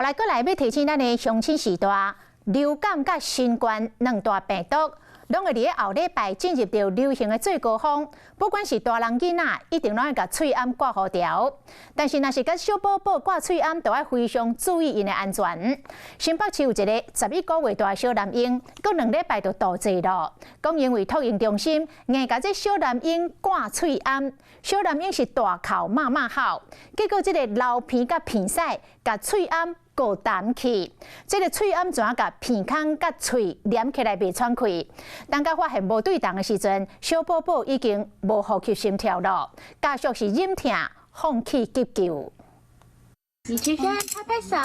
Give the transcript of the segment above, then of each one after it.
來閣來欲提醒咱的鄉親序大，流感佮新冠兩大病毒，攏會佇咧後禮拜進入著流行的最高峰。不管是大人囡仔，一定攏愛共喙罨掛予牢。但是，若是佮小寶寶掛喙罨，就愛非常注意𪜶的安全。新北市有一个11個月大的小男嬰，過2禮拜就肚濟囉。講因為托嬰中心硬共這小男嬰掛喙罨，小男嬰是大哭媽媽哭，結果這个流鼻佮鼻屎，共喙罨糊澹去，這个喙罨怎共鼻孔佮喙黏起來袂喘氣。等到發現無對仝的時陣，小寶寶已經無呼吸心跳囉，家屬是忍疼放棄急救。你去看拍拍手，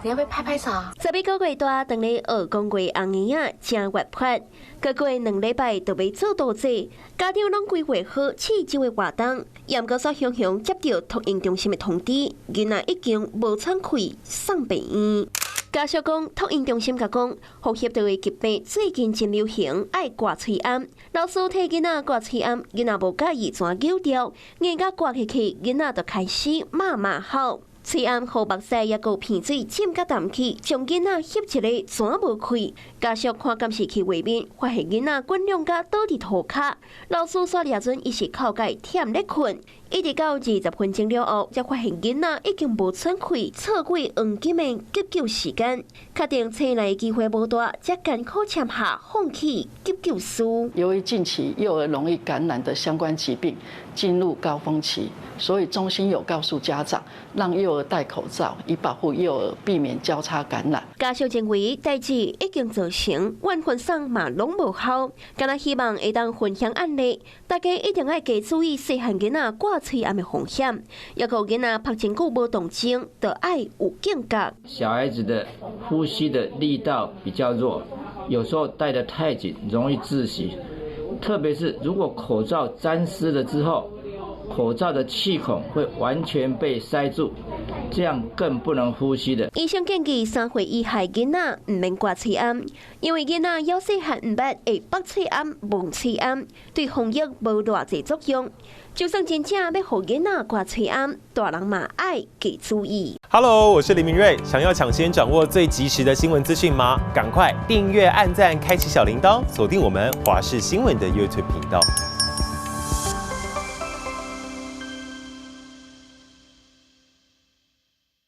你要不要拍拍手？11個月大，當咧學講話紅嬰仔誠活潑，閣過2禮拜就欲做肚臍，家長攏規劃好試這个活動，毋過煞雄雄接著托嬰中心的通知，囡仔已經無喘氣，送病院。家屬講，托嬰中心共講，呼吸道的疾病最近真流行，愛掛喙罨。老師替囡仔掛喙罨，囡仔無佮意，怎扭掉，硬共掛下去，囡仔就開始媽媽哭。喙罨予目屎抑閣鼻水浸甲澹去，將囡仔翕一个怎無氣。家屬看監視器畫面，發現囡仔滾兩跤倒佇塗跤，老師煞掠準伊是哭甲忝咧睏，一直到20分鐘了後，才發現囡仔已經無喘氣，錯過黃金的急救時間，確定醒來機會無大，才艱苦簽下放棄急救書。由於近期幼兒容易感染的相關疾病進入高峰期，所以中心有告訴家長，讓幼兒戴口罩，以保護幼兒，避免交叉感染。家屬認為代誌已經造成，怨恨送嘛攏無效，敢若希望會當分享案例，大家一定愛加注意細漢囡仔掛喙罨的風險，抑閣囡仔曝真久無動靜，就愛有警覺。小孩子的呼吸的力道比較弱，有時候戴得太緊，容易窒息。特別是如果口罩沾濕了之後，口罩的氣孔會完全被塞住，這樣更不能呼吸的。醫生建議3歲以下囡仔毋免掛喙罨，因為囡仔猶細漢毋捌會縛喙罨、摸喙罨，對防疫無偌濟作用。就算真正欲予囡仔掛喙罨，大人嘛愛加注意。 Hello，我是林明瑞，想要搶先掌握最及時的新聞資訊嗎？趕快訂閱、按讚、開啟小鈴鐺，鎖定我們華視新聞的 YouTube 頻道。